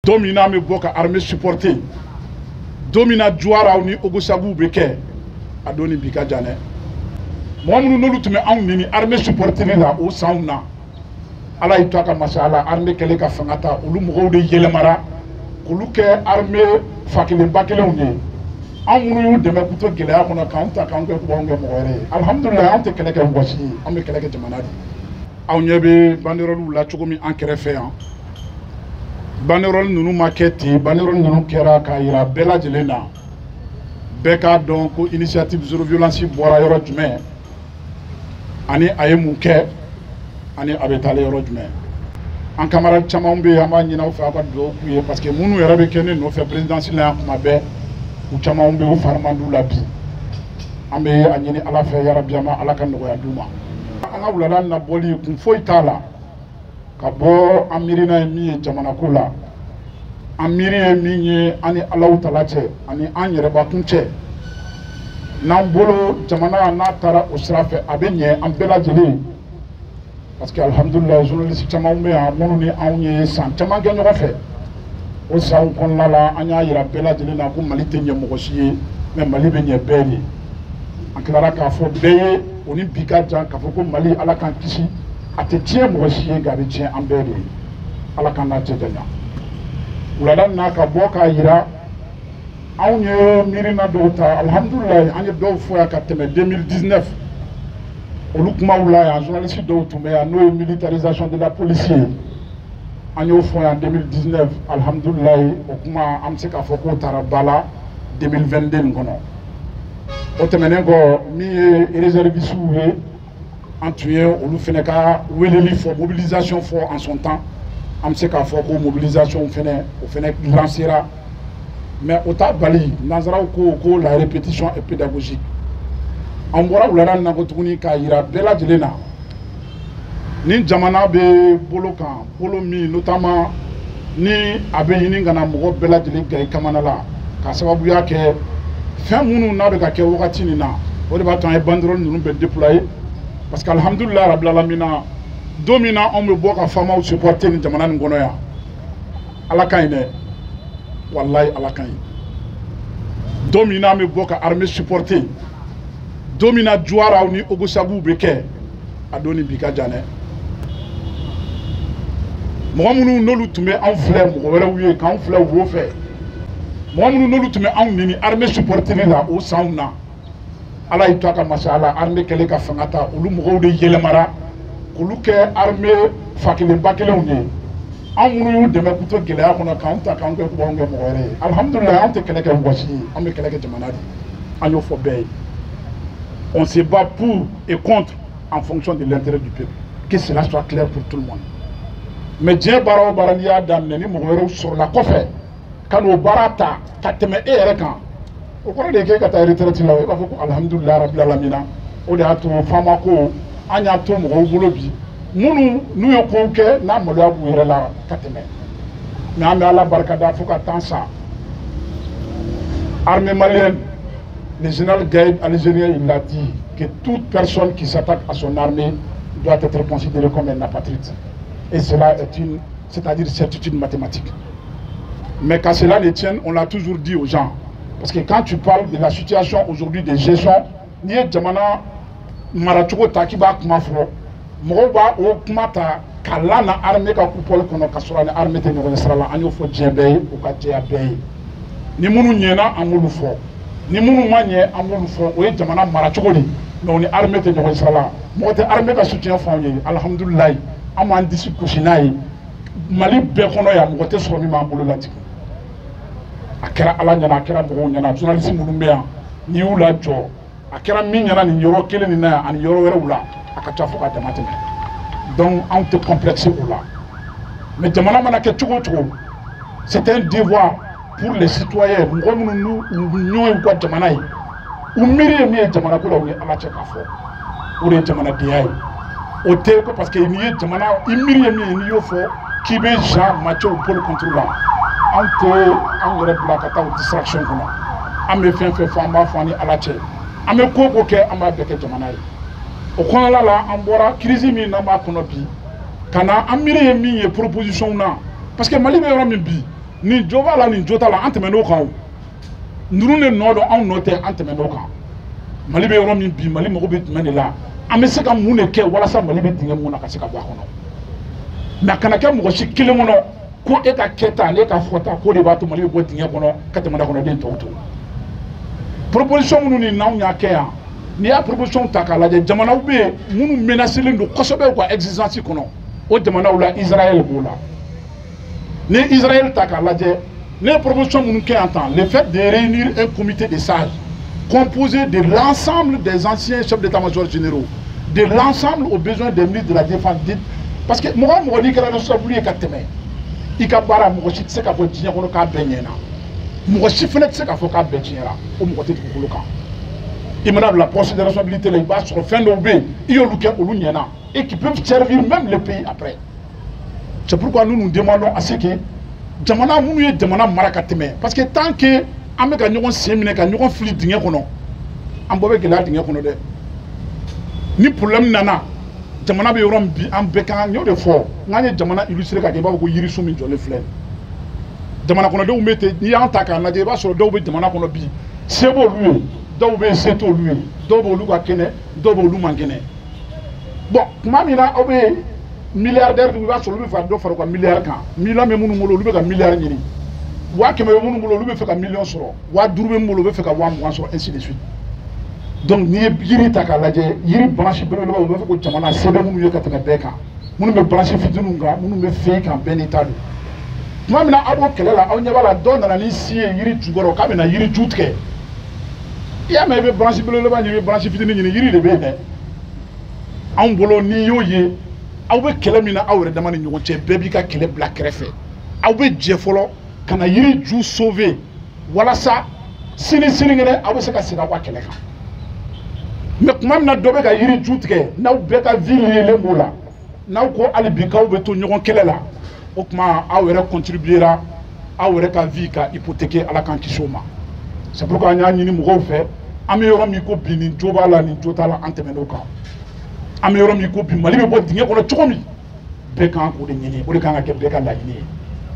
Don min n'an bɛ bɔ ka armée supporter, don min na Juwaraw ni Ogosaguw bɛ kɛ, a don ni bi ka jan dɛ. Mɔgɔ minnu n'olu tun bɛ anw nini armée supporter la o sanw na, Ala y'i to a ka masaya la, armée kɛlen ka fanga ta, olu mɔgɔw de yɛlɛmara k'olu kɛ armée fa kelen ba kelenw ye. Anw minnu y'u dɛmɛ k'u to gɛlɛya kɔnɔ, k'anw ta k'anw kɛ k'anw kɛ mɔgɔ wɛrɛ ye. Alihamudulilayi, anw tɛ kɛlɛ kɛ mɔgɔ si ye, an bɛ kɛlɛ kɛ jamana de ye. Aw ɲɛ bɛ banderɔliw la cogo min an kɛrɛfɛ yan, banderɔli ninnu ma kɛ ten. Banderɔli ninnu kɛra k'a yira bɛɛ lajɛlen na, bɛɛ k'a dɔn ko initiative zéro violence bɔra yɔrɔ jumɛn, ani a ye mun kɛ, ani a bɛ taalen yɔrɔ jumɛn. An camarade caman bɛ yen, an b'a ɲini aw fɛ aw ka dugawu k'u ye, parce que minnu yɛrɛ bɛ kɛ ne nɔfɛ présidence la yan kuma bɛɛ, u caman bɛ yen, u fari man d'u la bi. An bɛ a ɲini Ala fɛ, yarabi an ma Ala ka nɔgɔya d'u ma. An ka wulada na bɔli kun foyi t'a la ka bɔ an miirina ye min ye jamana ko la, an miiri ye min ye an ni Alahu tala cɛ ani an yɛrɛbakun cɛ. N'an bolo jamana n'a taara o sira fɛ, a bɛ ɲɛ an bɛɛ lajɛlen, parce que alihamudulilayi, journaliste caman bɛ yan minnu ni anw ye san caman kɛ ɲɔgɔn fɛ. O sanw kɔnɔna la, an y'a yira bɛɛ lajɛlen na ko Mali tɛ ɲɛ mɔgɔ si ye, mais Mali bɛ ɲɛ bɛɛ de ye. An tilara k'a fɔ bɛɛ ye, o ni bi ka jan, k'a fɔ ko Mali, Ala k'an kisi, a tɛ tiɲɛ mɔgɔ si ye, nka a bɛ tiɲɛ an bɛɛ de ye. Ala k'an n'a cɛ janya. Wulada in na, ka bɔ k'a yira anw ye miirina dɔw ta, alihamudulilayi, an ye dɔw fɔ yan ka tɛmɛ 2019, olu kumaw la yan, journaliste dɔw tun bɛ yan, n'o ye militarisation de la police ye. An y'o fɔ yan 2019, alihamudulilayi, o kuma an bɛ se k'a fɔ k'o taara ba la 2022 nin kɔnɔ. O tɛmɛnen kɔ, min ye réservistes ye, an tun ye olu fana ka weleli fɔ, mobilisation fɔ en son temps. An bɛ se k'a fɔ ko mobilisation fɛnɛ, o fɛnɛ lancera. Mais o t'a bali, nanzaraw ko ko la répétition est pédagogique. An bɔra wulada in na ko tuguni k'a yira bɛɛ lajɛlen na, ni jamana bɛ bolo kan, bolo min notamment ni a bɛ ɲini ka na mɔgɔ bɛɛ lajɛlen gɛn i kamana la, k'a sababuya kɛ fɛn minnu n'a bɛ ka kɛ wagati nin na. O de b'a to an ye banderole ninnu bɛɛ déployer, parce que alihamudulilayi rabil alamina, don min na anw bɛ bɔ ka faamaw supporter nin jamana nin kɔnɔ yan, Ala ka ɲi dɛ, walayi Ala ka ɲi. Don min na an bɛ bɔ ka armée supporter, don min na Juwaraw ni Ogosaguw bɛ kɛ, a don ni bi ka jan dɛ. Mɔgɔ minnu n'olu tun bɛ anw filɛ mɔgɔ wɛrɛw ye, k'anw filɛ wo fɛ, mɔgɔ minnu n'olu tun bɛ anw nini armée supporter la o sanw na, Ala y'i to a ka masaya la, armée kɛlen ka fanga ta, olu mɔgɔw de yɛlɛmara k'olu kɛ armée fa kelen ba kelenw ye. Anw minnu y'u dɛmɛ k'u to gɛlɛya kɔnɔ, k'anw ta k'anw kɛ k'anw kɛ mɔgɔ wɛrɛ ye. Alihamudulilayi, anw tɛ kɛlɛ kɛ mɔgɔ si ye, an bɛ kɛlɛ kɛ jamana de ye. An y'o fɔ bɛɛ ye, on se bat pour et contre en fonction de l'intérêt du peuple, que cela soit clair pour tout le monde. Mais diɲɛ baara o baara, n'i y'a daminɛ, ni mɔgɔ wɛrɛw sɔrɔla kɔfɛ ka n'o baara ta ka tɛmɛ e yɛrɛ kan, o kɔrɔ de ye k'e ka taa retraite la. I b'a fɔ ko alihamudulilayi rabil alamina. O de y'a to faama ko an y'a to mɔgɔw bolo bi, minnu n'u ye kow kɛ n'a maloya b'u yɛrɛ la ka tɛmɛ. Mais an bɛ Ala barikada fo ka temps sa. Armée malienne, le général Gaïd algérien, il a dit que toute personne qui s'attaque à son armée doit être considérée comme un apatride. Et cela est une, c'est-à-dire certitude mathématique. Mais qu'à cela ne tienne, on l'a toujours dit aux gens. Parce que quand tu parles de la situation aujourd'hui de gestion, n'i ye jamana maracogo ta k'i b'a kuma fɔ, mɔgɔw b'a o kuma ta ka la na armée ka coupole kɔnɔ, ka sɔrɔ ani armée tɛ ɲɔgɔn ye sira la. An y'o fɔ diɲɛ bɛɛ ye, o ka jɛya bɛɛ ye. Ni minnu ɲɛna, an b'olu fɔ, ni minnu ma ɲɛ, an b'olu fɔ. O ye jamana maracogo de ye, mais o ni armée tɛ ɲɔgɔn sira la. Mɔgɔ tɛ armée ka soutien fɔ anw ye. Alihamudulilayi, an b'an disi gosi n'a ye Mali bɛɛ kɔnɔ yan, mɔgɔ tɛ sɔrɔ min b'an bolo lajigin. A kɛra Ala ɲɛna, a kɛra mɔgɔw ɲɛna. Journaliste minnu bɛ yan, n'i y'u lajɔ, a kɛra min ɲɛna nin yɔrɔ kelen nin na yan ani yɔrɔ wɛrɛw la, a ka ca fo ka dama tɛmɛ. Donc anw tɛ complexe o la. Mais jamana mana kɛ cogo o cogo, c'est un devoir pour les citoyens, mɔgɔ minnu n'u ɲɔgɔn y'u ka jamana ye, u miiri ye min ye jamana ko la, u ni Ala cɛ, k'a fɔ o de ye jamanadenya ye. O tɛ ko parce que n'i ye jamana, i miiri ye min ye, n'i y'o fɔ k'i bɛ Jean Mathieu Paul contre la. Anw tɛ anw yɛrɛ bila ka taa o distraction kɔnɔ. An bɛ fɛn fɛn fɔ, an b'a fɔ an ni Ala cɛ. An bɛ ko o ko kɛ, an b'a bɛɛ kɛ jamana ye. O kɔnɔna la, an bɔra crise min n'an b'a kɔnɔ bi, ka na an miiri ye min ye proposition na, parce que Mali bɛ yɔrɔ min bi. Nin jo b'a la, nin jo t'a la, an tɛmɛn'o kan. O ninnu de nɔ don, anw nɔ tɛ, an tɛmɛn'o kan. Mali bɛ yɔrɔ min bi, Mali mago bɛ jumɛn de la? An bɛ se ka mun de kɛ walasa Mali bɛ dingɛ mun na ka se ka bɔ a kɔnɔ? Mais a kana kɛ mɔgɔ si kelen kɔnɔ ko e ka kɛta ne ka fɔta k'o de b'a to Mali bɛ bɔ dingɛ kɔnɔ ka jamana kɔnɔden tɔw to. Proposition minnu ni n'anw y'a kɛ yan, n'i y'a proposition ta k'a lajɛ, jamanaw bɛ yen minnu menacelen don kosɛbɛ u ka existence kɔnɔ. O jamanaw la, Israël b'o la. Ni Israël ta k'a lajɛ, ne ye proposition minnu kɛ yan tan, le fait de réunir un comité de sages composé de l'ensemble des anciens chefs d'état-major généraux, de l'ensemble aux besoins des ministres de la défense, parce que mɔgɔ o mɔgɔ n'i kɛra responsable ye ka tɛmɛ i ka baara, mɔgɔ si tɛ se k'a fɔ diɲɛ kɔnɔ k'a bɛɛ ɲɛna, mɔgɔ si fana tɛ se k'a fɔ k'a bɛɛ tiɲɛra. O mɔgɔ tɛ dugukolo kan. I mana bila poste de responsabilité la, i b'a sɔrɔ fɛn dɔw bɛ yen i y'olu kɛ, olu ɲɛna, et qui peuvent servir même le pays après. C'est pourquoi nous nous demandons à ce que jamana minnu ye jamana mara ka tɛmɛ, parce que tant que an bɛ ka ɲɔgɔn sen minɛ ka ɲɔgɔn fili dingɛ kɔnɔ, an bɔ bɛ gɛlɛya dingɛ kɔnɔ dɛ. Ni problème nana, jamana bɛ yɔrɔ min bi, an bɛɛ kan, n y'o de fɔ n'an ye jamana illustrer ka kɛ i b'a fɔ ko yirisun min jɔlen filɛ, jamana kɔnɔdenw bɛ ten. N'i y'an ta k'a lajɛ, i b'a sɔrɔ dɔw bɛ jamana kɔnɔ bi, se b'olu ye, dɔw bɛ yen se t'olu ye, dɔw b'olu ka kɛnɛ, dɔw b'olu man kɛnɛ. Bon, tuma min na aw bɛ milliardaire, i b'a sɔrɔ olu bɛ fɛ ka dɔ fara u ka milliard kan. Million bɛ minnu bolo, olu bɛ ka milliard ɲini. 100 000 bɛ minnu bolo, olu bɛ fɛ ka million sɔrɔ. 5000 bɛ min bolo, olu bɛ fɛ ka 20 000 sɔrɔ, ainsi de suite. Donc n'i ye yiri ta k'a lajɛ, yiri branche belebelebaw, u b'a fɔ ko jamana se bɛ minnu ye ka tɛmɛ bɛɛ kan, minnu bɛ branche fitininw kan, minnu bɛ fɛn kan, bɛɛ n'i ta don. Tuma min na aw b'o kɛlɛ la, aw ɲɛ b'a la dɔ nana ni si ye yiri jukɔrɔ k'a bɛna yiri ju tigɛ. I y'a mɛn, i bɛ branche belebeleba ɲini, i bɛ branche fitinin ɲini, yiri de bɛ yen dɛ. Anw bolo, n'i y'o ye aw bɛ kɛlɛ min na aw yɛrɛ dama ni ɲɔgɔn cɛ, bɛɛ b'i ka kɛlɛ bila kɛrɛfɛ, aw bɛ jɛ fɔlɔ ka na yiri ju sauver, walasa sini sinikɛnɛ aw bɛ se ka segin aw ka kɛlɛ kan. Mais tuma min na dɔ bɛ ka yiri ju tigɛ, n'aw bɛɛ ka vie yelen b'o la, n'aw ko hali bi k'aw bɛ to ɲɔgɔn kɛlɛ la, o tuma aw yɛrɛ contribuera aw yɛrɛ ka vie ka hypothéquer. Ala k'an kisi o ma. C'est pourquoi an y'a ɲini mɔgɔw fɛ, an bɛ yɔrɔ min ko bi, nin jo b'a la, nin jo t'a la, an tɛmɛn'o kan. An bɛ yɔrɔ min ko bi, Mali bɛ bɔ dingɛ kɔnɔ cogo min, bɛɛ kan k'o de ɲini, o de kan ka kɛ bɛɛ ka laɲini ye.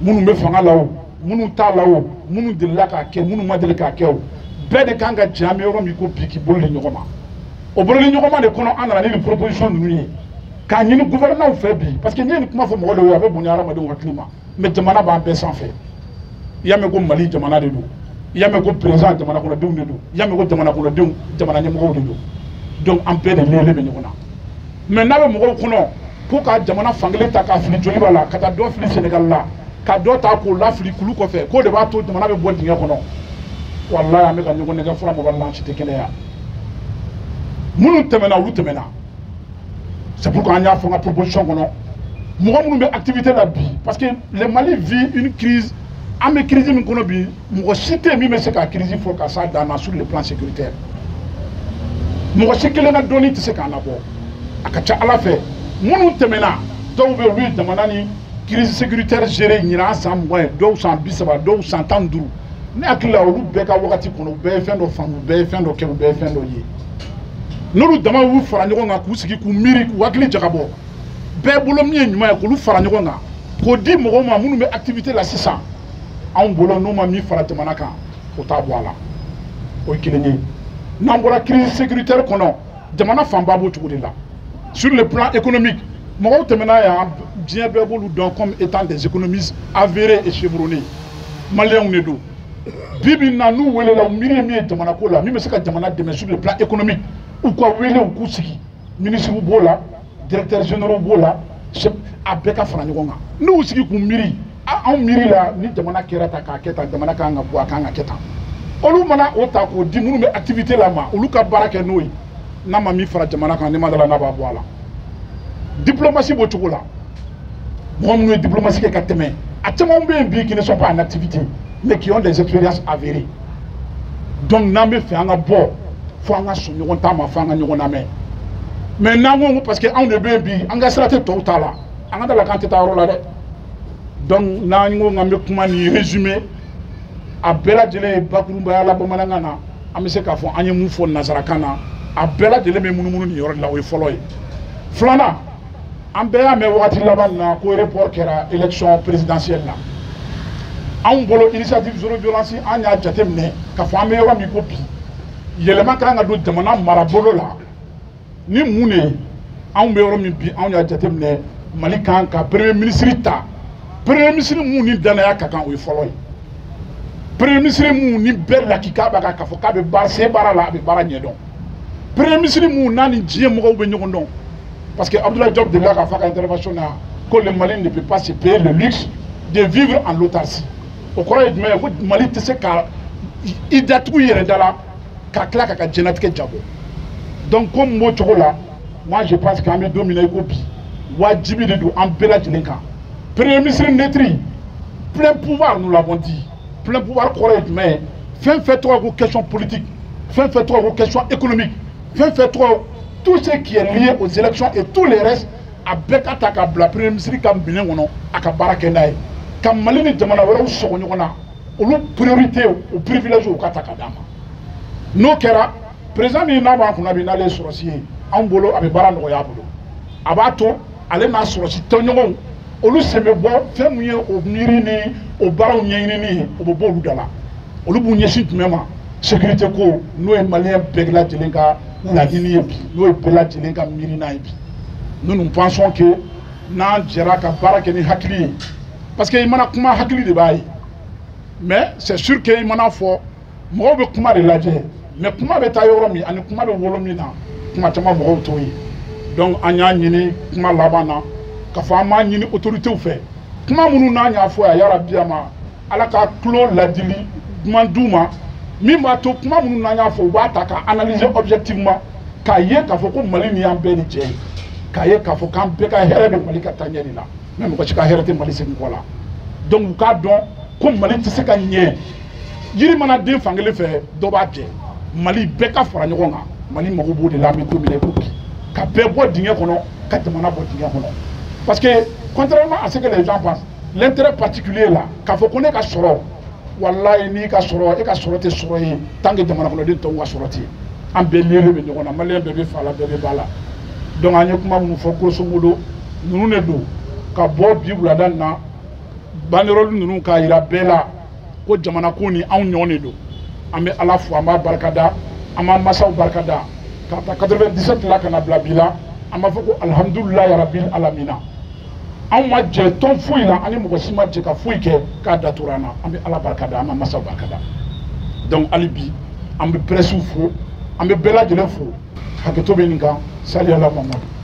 Minnu bɛ fanga la o, minnu t'a la o, minnu delila k'a kɛ, minnu ma deli k'a kɛ o, bɛɛ de kan ka jɛ an bɛ yɔrɔ min ko bi k'i bolo di ɲɔgɔn ma. O bolo di ɲɔgɔn ma de kɔnɔ, an nana ni nin proposition ninnu ye k'a ɲini gouvernement fɛ bi, parce que n'i ye nin kuma fɔ mɔgɔ dɔw ye, a bɛ bonya hadamadenw hakili ma. Mais jamana b'an bɛɛ sanfɛ. I y'a mɛn ko Mali jamana de don, i y'a mɛn ko président jamana kɔnɔdenw de don, i y'a mɛn ko jamana kɔnɔdenw jamana ɲɛmɔgɔw de don. Donc an bɛɛ de liélen bɛ ɲɔgɔn na. Mais n'a bɛ mɔgɔw kɔnɔ ko ka jamana fankelen ta k'a fili joliba la, ka taa dɔ fili Sénégal la, ka dɔ ta k'o lafili kulu kɔfɛ, k'o de b'a to jamana bɛ bɔ dingɛ kɔnɔ, walayi an bɛ ka ɲɔgɔn nɛgɛ fura mɔgɔ la, an si tɛ kɛnɛya. Minnu tɛmɛna, olu tɛmɛna. C'est pourquoi an y'a fɔ n ka proposition kɔnɔ, mɔgɔ minnu bɛ activité la bi, parce que le Mali vit une crise. An bɛ crise min kɔnɔ bi, mɔgɔ si tɛ yen min bɛ se ka crise fɔ ka s'a dan na sur le plan sécuritaire. Mɔgɔ si kelen ka dɔnni tɛ se k'a labɔ. A ka ca ala fɛ, minnu tɛmɛna, dɔw bɛ yen olu ye jamana ni crise sécuritaire géré ɲinan san 20 ye, dɔw san 30, dɔw san 15. Ne hakili la, olu bɛɛ ka wagati kɔnɔ, u bɛɛ ye fɛn dɔ faamu, u bɛɛ ye fɛn dɔ kɛ, u bɛɛ ye fɛn dɔ ye. N'olu dama y'u fara ɲɔgɔn kan k'u sigi k'u miiri k'u hakili jagabɔ, bɛɛ bolo min ye ɲuman ye, k'olu fara ɲɔgɔn kan k'o di mɔgɔw ma minnu bɛ activité la sisan, anw bolo n'u ma min fara jamana kan, o t'a bɔ a la. O ye kelen ye. N'an bɔra crise sécuritaire kɔnɔ, jamana fanba b'o cogo de la. Sur le plan économique, mɔgɔw tɛmɛna yan, diɲɛ bɛɛ b'olu dɔn comme étant des économistes avérés et chevronnés. Maliyɛnw de don. Bi bi in na, n'u welela, u miiri ye min ye jamana ko la, min bɛ se ka jamana dɛmɛ sur le plan économique, u ka wele, u k'u sigi, ministres b'o la, directeurs généraux b'o la, chef a bɛɛ ka fara ɲɔgɔn kan. N'u sigi k'u miiri, anw miiri la ni jamana kɛra tan k'a kɛ tan, jamana kan ka bɔ, a kan ka kɛ tan, olu mana o ta k'o di minnu bɛ activité la ma, olu ka baara kɛ n'o ye. N'a ma min fara jamana kan, ne ma dala n'a b'a bɔ a la. Diplomatie b'o cogo la. Mɔgɔ minnu ye diplomatie kɛ ka tɛmɛ, a caman bɛ yen bi qui ne sont pas en activité mais qui ont des expériences avérées. Donc n'an bɛ fɛ an ka bɔ, fo an ka sɔn ɲɔgɔn ta ma, fo an ka ɲɔgɔn lamɛn. Mais n'an ko parce que anw de bɛ yen bi, an ka sira tɛ tɔw ta la, an ka da la k'an tɛ taa yɔrɔ la dɛ. Donc n'an ko k'an bɛ kuma nin résumé a bɛɛ lajɛlen ye bakurubaya la bamanankan na, an bɛ se k'a fɔ an ye mun fɔ nanzarakan na, a bɛɛ lajɛlen bɛ munumunu nin yɔrɔ de la. O ye fɔlɔ ye. Filanan, an bɛɛ y'a mɛn wagati laban na ko report kɛra élection présidentielle la. Anw bolo initiative zéro violence, an y'a jateminɛ k'a fɔ an bɛ yɔrɔ min ko bi, yɛlɛma kan ka don jamana marabolo la ni mun de ye. Anw bɛ yɔrɔ min bi, anw y'a jateminɛ Mali kan ka premier ministre ta, premier ministre mun ni danaya ka kan, o ye fɔlɔ ye. Premier ministre mun ni bɛɛ lakika b'a kan k'a fɔ k'a bɛ baara se baara la, a bɛ baara ɲɛdɔn. Premier ministre mun n'a ni diɲɛ mɔgɔw bɛ ɲɔgɔn dɔn, parce que Abdoulaye Diop delila k'a fɔ a ka intervention na ko le Mali ne peut pas se payer le luxe de vivre en autarcie. O kɔrɔ ye jumɛn ye? Ko Mali tɛ se ka i datugu i yɛrɛ da la ka tila k'a ka diɲɛlatigɛ jabɔ. Donc comme b'o cogo la, moi je pense qu'an bɛ don min na i ko bi, wajibi de don an bɛɛ lajɛlen kan. Premier ministre neutre, plein pouvoir, nous l'avons dit. Plein pouvoir kɔrɔ ye jumɛn ye? Fɛn fɛn tɔgɔ ko question politique, fɛn fɛn tɔgɔ ko question économique, fɛn fɛn tɔgɔ tout ce qui est lié aux élections et tout le reste, a bɛɛ ka ta ka bila premier ministre ka minɛn kɔnɔ, a ka baara kɛ n'a ye, ka Mali ni jamana wɛrɛw sɔgɔ ɲɔgɔn na, olu priorité, o privilège, o ka ta ka d'a ma. N'o kɛra, président min n'a b'an kunna bi, n'ale ye sɔrɔsi ye, anw bolo a bɛ baara nɔgɔya a bolo. A b'a to ale n'a sɔrɔsi tɔɲɔgɔnw, olu sen bɛ bɔ fɛn mun ye, o miiri ni o baaraw ɲɛɲinini ye, o bɛ bɔ olu da la. Olu b'u ɲɛsin jumɛn ma? Sécurité ko, n'o ye maliyɛn bɛɛ lajɛlen ka laɲini ye bi, n'o ye bɛɛ lajɛlen ka miirina ye bi. Nous, nous pensons que n'an jɛra ka baara kɛ ni hakili ye, parce que i mana kuma, hakili de b'a ye. Mais c'est sûr que i mana fɔ, mɔgɔw bɛ kuma de lajɛ, mais kuma bɛ taa yɔrɔ min ani kuma bɛ wolo min na, kuma caman mɔgɔw t'o ye. Donc an y'a ɲini kuma laban na k'a fɔ an b'a ɲini autorités fɛ, kuma minnu n'an y'a fɔ yan, yarabi a ma Ala ka tulo ladili duman d'u ma, min b'a to kuma minnu n'an y'a fɔ, u b'a ta ka analyser objectivement, k'a ye k'a fɔ ko Mali ni y'an bɛɛ de jɛ ye, k'a ye k'a fɔ k'an bɛɛ ka hɛrɛ bɛ Mali ka taa ɲɛ de la, mais mɔgɔ si ka hɛrɛ tɛ Mali segin kɔ la. Donc u k'a dɔn ko Mali tɛ se ka ɲɛ, yiri mana den fankelen fɛ, dɔ b'a jɛ. Mali bɛɛ ka fara ɲɔgɔn kan, Mali mago b'o de la. An bɛ don min na i ko bi, ka bɛɛ bɔ dingɛ kɔnɔ, ka jamana bɔ dingɛ kɔnɔ, parce que contrairement à ce que les gens pensent, l'intérêt particulier là, k'a fɔ ko ne ka sɔrɔ, walayi n'i ka sɔrɔ, e ka sɔrɔ tɛ sɔrɔ ye tant que jamana kɔnɔden tɔw ka sɔrɔ tɛ yen. An bɛɛ lié bɛ ɲɔgɔn na, maliyɛn bɛɛ bɛ fa la, bɛɛ bɛ ba la. Donc an ye kuma minnu fɔ, grosso modo ninnu de don, ka bɔ bi wulada in na, banderole ninnu k'a yira bɛɛ la ko jamana ko ni anw ɲɔgɔn de don. An bɛ Ala fo, an b'a barikada, an b'an masaw barikada, ka ta 97 la ka na bila bi la. An b'a fɔ ko alhamdulilayi rabil alamina. Anw ma jɛ tɔn foyi la, an ni mɔgɔ si ma jɛ ka foyi kɛ k'a datura an na. An bɛ Ala barikada, an b'an masaw barikada. Donc hali bi an bɛ presse fo, an bɛ bɛɛ lajɛlen fo. Hakɛto bɛ nin kan. Sali ala Mamadu.